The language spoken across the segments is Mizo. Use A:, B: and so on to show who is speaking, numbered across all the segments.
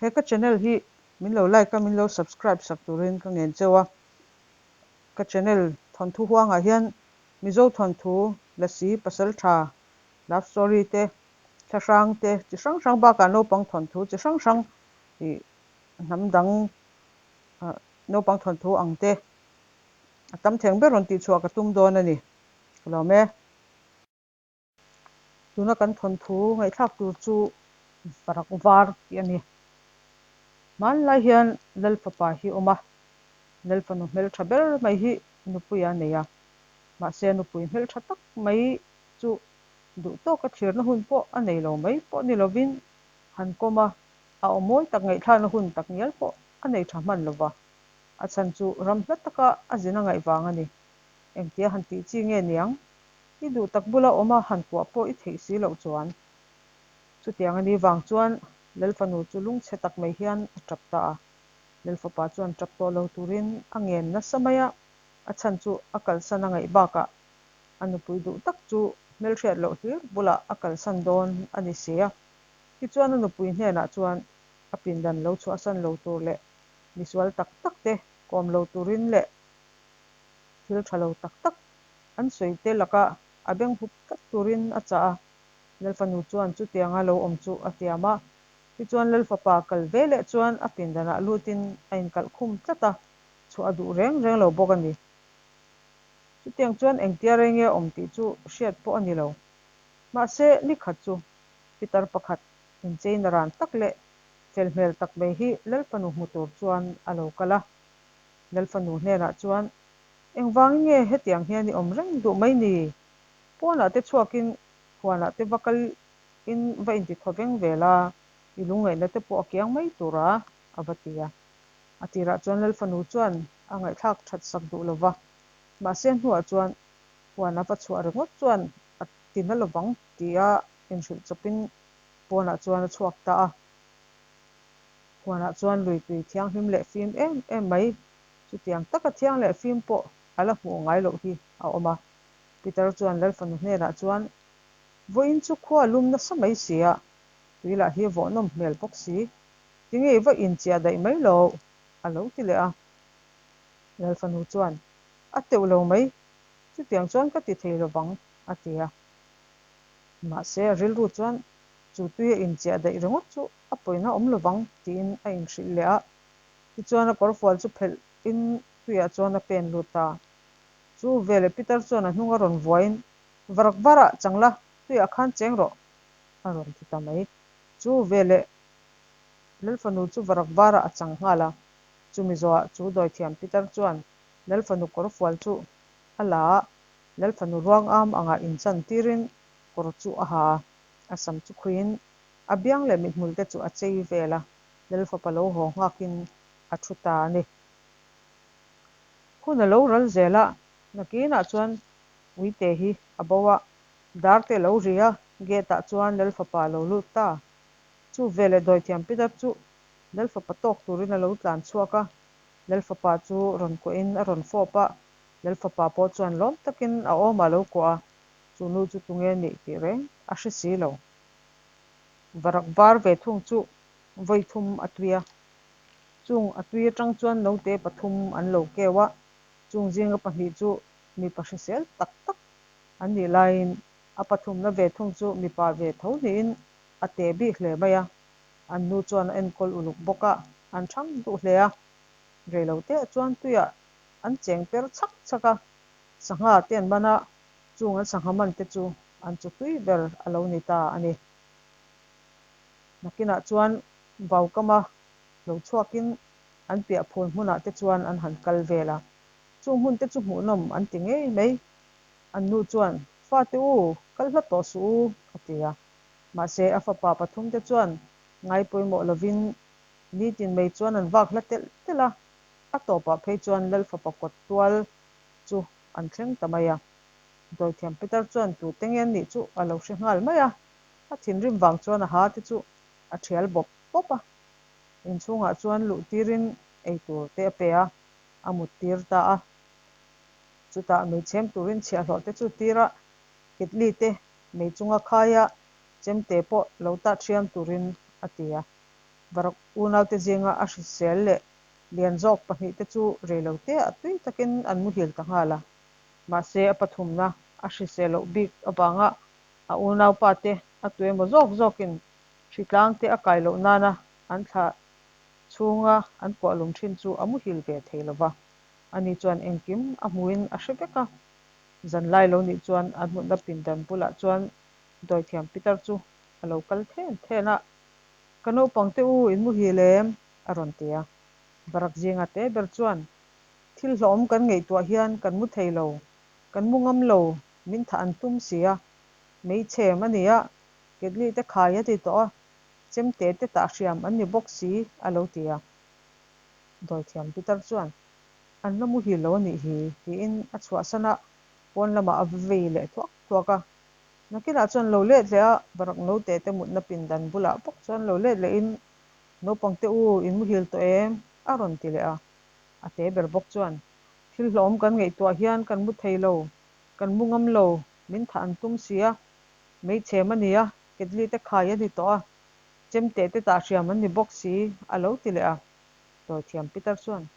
A: He ka channel hi min lo like a, min lo subscribe sak turin ka ngen cheu a. Ka channel thawnthu huangah hian Mizo thawnthu, Lasi, Pasaltha, love story te, thlahrang te chi hrang hrang bakah naupang thawnthu chi hrang hrang ih hnam dang naupang thawnthu ang te a tam theng ber rawn tihchhuah ka tum dawn a ni. Ka lawm e. Tuna kan thawnthu ngaihthlak tur chu varak var tih a ni. Hmanlai hian Lal fapa hi awm a, Lal fanu hmeltha ber mai hi nupui a nei a. Mahse nupui hmeltha tak mai chu duh tawka thlirna hun pawh a nei lo mai pawh ni lovin han kawm a, a aw mawi tak ngaihthlakna hun tak ngial pawh a nei tha hman lova. A chhan chu ram hla taka a zin a ngaih vang a ni. Engtia han tih chi nge niang? I duh tak bula awm a han kuah pawh i theih si loh chuan. Chutiang a ni vang chuan Lalfanu chu lungchhe tak mai hian a tap ta a. Lalfapa chuan tap tawh lo turin a ngen nasa mai a, a chhan chu a kalsan a ngaih bakah a nupui duh tak chu hmelhriat loh hlir bulah a kalsan dawn a ni si a. Tichuan a nupui hnenah chuan a pindan lo chhuahsan lo tur leh misual tak tak te kawm lo turin leh thil tha lo tak tak an sawi te laka a beng hup tlat turin a chah a. Lalfanu chuan chutianga lo awm chu a tiam a. Tichuan Lalfapa kal ve leh chuan a pindanah lutin a inkalh khum tlat a, chhuah a duh reng reng lo bawk a ni. Chutiang chuan engtia rei nge awm tih chu hriat pawh a ni lo. Mahse, ni khat chu pitar pakhat incheina ran tak leh fel hmel tak mai hi Lalfanu hmu tur chuan a lo kal a. Lalfanu hnenah chuan, Engvangin nge hetiang hian i awm reng duh mai ni? Pawnah te chhuakin huanah te va kal in va inti thaw veng vel a, i lungngaihna te pawh a kiang mai tur a, a va ti a. A tirah chuan Lalfanu chuan a ngaihthlak that sak duh lo va, mahse hnuah chuan huan a va chhuah ringawt chuan a ti na lovang tia inhrilh chawpin pawnah chuan a chhuak ta a. Huanah chuan lui tui thianghlim leh fim em em mai, chutiang taka thiang leh fim pawh a la hmuh ngai loh hi a awm a. Peter chuan Lalfanu hnenah chuan, Vawiin chu khua lum nasa mai si a, tui lah hi vawhnawm hmel bawk si, tinge i va inchiah daih mai lo? a lo ti leh a. Lalfanu chuan, A teuh lo mai, chutiang chuan ka ti thei lovang, a ti a. Mahse, a rilru chuan chu tui a inchiah daih ringawt chu a pawina awm lovang tiin a inhrilh leh a. Tichuan a kawrfual chu phelh in tuiah chuan a pen lut ta. Chu veleh Peter chuan a hnung a rawn vuain, Varak varah chang la, tuiah khan cheng rawh, a rawn ti ta mai. Chu veleh Lalfanu chu varak varah a chang nghal a. Chumi zawhah chu dawithiam Peter chuan Lalfanu kawrfual chu a la a, Lalfanu ruang am angah inchan tirin kawr chu a ha a, a sam chu khuiin a biang leh mithmul te chu a chei vel a, Lalfapa lo haw nghakin a thu ta a ni. Hun a lo ral zel a, nakinah chuan Uite hi a bo a, dar te lo ri a, gate ah chuan Lalfapa a lo lut ta. Chu veleh dawithiam Peter chu Lalfapa tawk turin a lo tlan chhuak a, Lalfapa chu rawn kuahin a rawn fawp a, Lalfapa pawh chuan lawm takin a awmah a lo kuah a, chu nu chu tunge nih tih reng a hre si lo. Varak var ve thung chu vawi thum a tui a, chung a tui atang chuan naute pathum an lo keu a, chung zinga pahnih chu mipa hrisel tak tak an nih laiin a pathumna ve thung chu mipa ve tho niin a te bik hle mai a, an nu chuan a enkawl uluk bawk a, an thang duh hle a, reilote ah chuan tuiah an cheng per chhak chhak a, sangha te an man a, chung an sangha man te chu an chu tui ber a lo ni ta a ni. Nakinah chuan vaukama lo chhuakin an piah phul hmunah te chuan an han kal vel a, chung hmun te chu hmuhnawm an ti ngei mai. An nu chuan, Fate u, kal hla tawh suh u, a ti a. Mahse, a fapa pathum te chuan ngai pawimawh lovin nitin mai chuan an vak hla telh telh a, a tawpah phei chuan Lal fapa kawt tual chu an thleng ta mai a. Dawithiam Peter chuan tute nge an nih chu a lo hre nghal mai a, a thinrim vang chuan a ha te chu a thial bawp bawp a. Inchhungah chuan luh tirin eitur te a pe a, a mut tir ta a. Chutah meichhem turin chhiahhlawh te chu tir a, ketli te mei chunga khaia chemte pawh lo tah thiam turin a ti a. Varak unaute zinga a hrisel leh lian zawk pahnihte chu reilote-ah tui takin an muhil ta nghal a. Mahse, a pathumna a hrisel loh bik avanga a unaupate a tuemaw zawk zawkin hritlangte a kai loh nana an thla chhunga an kuahlum thin chu a muhil ve thei lo va. Ani chuan engkim a hmuhin a hre vek a. Zanlai lo nih chuan an mutna pindan bulah chuan dawithiam pitar chu a lo kal then then a, Ka naupang te u, in muhil em? a rawn ti a. Varak zinga te ber chuan, Thil hlawhawm kan ngaihtuah hian kan mu thei lo, kan mu ngam lo, min thah an tum si a. Meichhem a ni a, ketli te khai a ti tawh a, chemte te tah hriam an ni bawk si, a lo ti a. Dawithiam pitar chuan, An la muhil lo a nih hi, tiin a chhuahsan a, pawn lamah a vei leh thuak thuak a. Nakinah chuan lo let leh a, Varak naute te mutna pindan bulah bawk chuan lo let lehin, Naupang te u, in muhil tawh em? a rawn ti leh a. A te ber bawk chuan, Thil hlawhawm kan ngaihtuah hian kan mu thei lo, kan mu ngam lo, min thah an tum si a, meichhem a ni a, ketli te khai a ni tawh a, chemte te tah hriam an ni bawk si, a lo ti leh a. Dawithiam Peter chuan,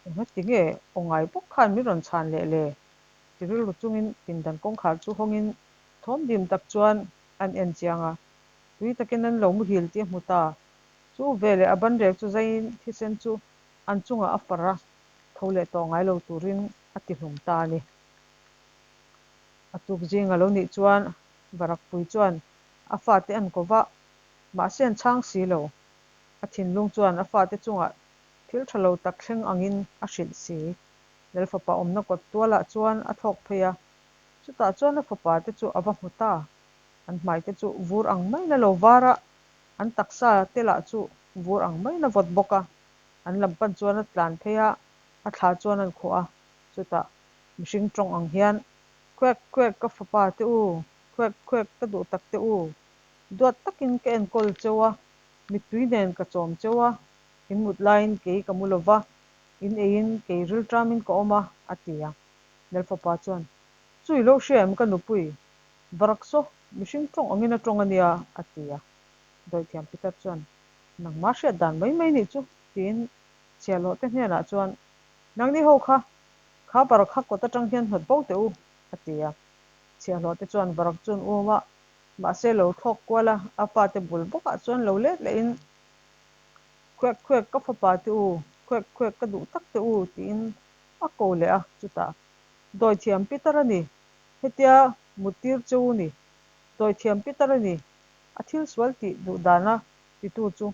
A: Engati nge aw ngai bawk khan min rawn chhan leh le? Ti rilru chungin pindan kawngkhar chu hawngin thawm dim tak chuan an en chiang a, tui takin an lo muhil tih a hmu ta. Chu veleh a banrek chu zaiin thisen chu an chungah a far a, tho leh tawh ngai lo turin a ti hlum ta a ni. A tuk zing a lo nih chuan Varakpui chuan a fate an ko vah, mahse an chhang si lo. A thinlung chuan a fate chungah thil tha lo tak thleng angin a hrilh si. Lalfapa awmna kawt tualah chuan a thlawk phei a, chutah chuan a fapa te chu a va hmu ta. An hmai te chu vur ang maiin a lo var a, an taksa te lah chu vur ang maiin a vawt bawk a. An lam pan chuan a tlan phei a, a thla chuan an khuh a, chutah mihring tawng ang hian, Khuek khuek ka fapa te u, khuek khuek ka duh tak te u, duat takin ka enkawl cheu a, mittui nen ka chawm cheu a, in mut laiin kei ka mu lo va, in eiin kei rilṭamin ka awm a, a ti a. Lalfapa chuan, Chu i lo hria em ka nupui? Varak saw, mihring tawng angin a tawng a nia, a ti a. Dawithiam Peter chuan, Nangmah hriat dan mai mai nih chu, tiin chhiahhlawh te hnenah chuan, Nangni ho kha, kha varak kha kawt aṭang hian hnawt bo teh u, a ti a. Chhiahhlawh te chuan varak chu an um a, mahse lo thlawk kual a, a fate bul bawkah chuan lo let lehin, Khuek khuek ka fapa te u, khuek khuek ka duh tak te u tiin a ko leh a, chutah Dawithiam Peter a ni, hetia muttir che u ni, Dawithiam Peter a ni, a thil sual tih duh dana titu chu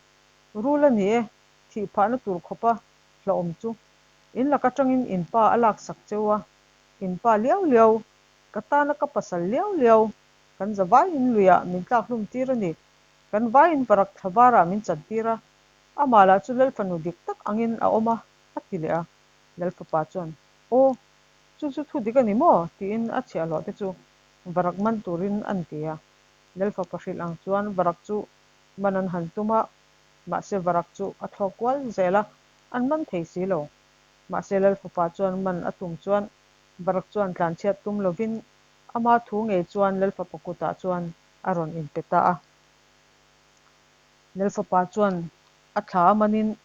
A: rul a ni e, thih phahna tur khawpa hlauhawm chu in lak atangin in pa a laksak che u a, in pa liau liau, ka tana ka pasal liau liau, kan zavai in luiah min tlak hlum tir a ni, Kan vaiin varak thla varah min chantir a, amah lah chu Lalfanu dik tak angin a awm a, a ti leh a. Lalfapa chuan, Aw, chu chu thu dik a ni maw? tiin a chhiahhlawh te chu varak man turin an ti a. Lalfapa hrilh ang chuan varak chu man an han tum a, mahse varak chu a thlawk kual zel a, an man thei si lo. Mahse Lalfapa chuan man a tum chuan varak chuan tlanchhiat tum lovin ama thu ngei chuan Lalfapa kutah chuan a rawn inpe ta a. Lalfapa chuan a thla a manin,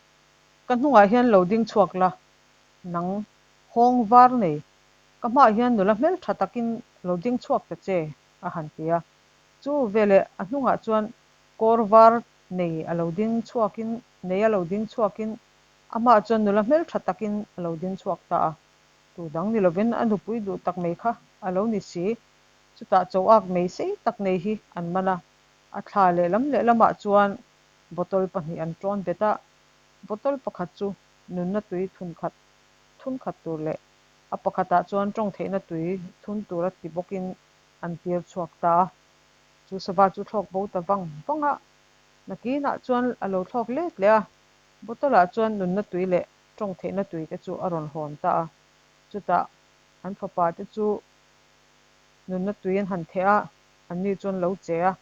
A: Ka hnungah hian lo ding chhuak la, nang hawng var nei, ka hmaah hian nula hmeltha takin lo ding chhuak ta che, a han ti a. Chu veleh a hnungah chuan kawr var nei a lo ding chhuakin nei a lo ding chhuakin a hmaah chuan nula hmeltha takin a lo ding chhuak ta a. Tu dang ni lovin a nupui duh tak mai kha a lo ni si. Chutah chauhak mei sei tak nei hi an man a, a thla lehlam lehlamah chuan bottle pahnih an tawn bet a, bottle pakhat chu nunna tui thun khat thun khat tur leh a pakhatah chuan tawng theihna tui thun tur a ti bawkin an tir chhuak ta a. Chu sava chu thlawk bo ta vang vang a, nakinah chuan a lo thlawk let leh a, bottle ah chuan nunna tui leh tawng theihna tui te chu a rawn hawn ta a, chutah an fapa te chu Nunna tui an han theh a, anni chuan lo che a,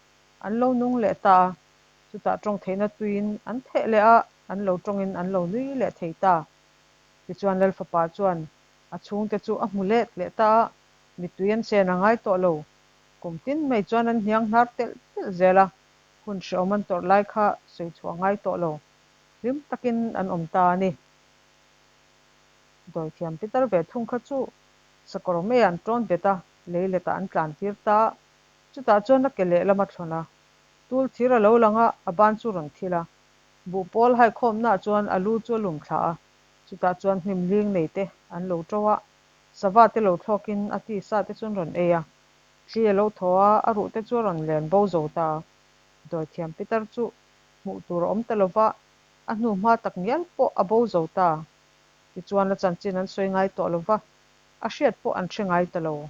A: an lo nung leh ta a, chutah tawng theihna tuiin an theh leh a, an lo tawngin an lo nui leh thei ta. Tichuan Lalfapa chuan a chhungte chu a hmu let leh ta a, mittui an chen a ngai tawh lo. Kum tin mai chuan an hniang hnar telh telh zel a, hun hrehawm an tawrh lai kha sawi chhuah a ngai tawh lo. Hlim takin an awm ta a ni. Dawithiam pitar ve thung kha chu sakawr meiah an tawn bet a, leiletah an tlan tir ta. Chutah chuan a ke lehlam a thlawn a, tul thir a lo lang a, a ban chu rawn thil a. Buhpawl haikhawmnaah chuan a lu chu a lum thla a, chutah chuan hnim hling nei te an lo to a, sava te lo thlawkin a tisa te chu an rawn ei a. Thli a lo thaw a, a ruh te chu a rawn len bo zo ta. Dawithiam pitar chu hmuh tur a awm ta lo va, a hnu hma tak ngial pawh a bo zo ta. Tichuan a chanchin an sawi ngai tawh lo va, a hriat pawh an hre ngai ta lo.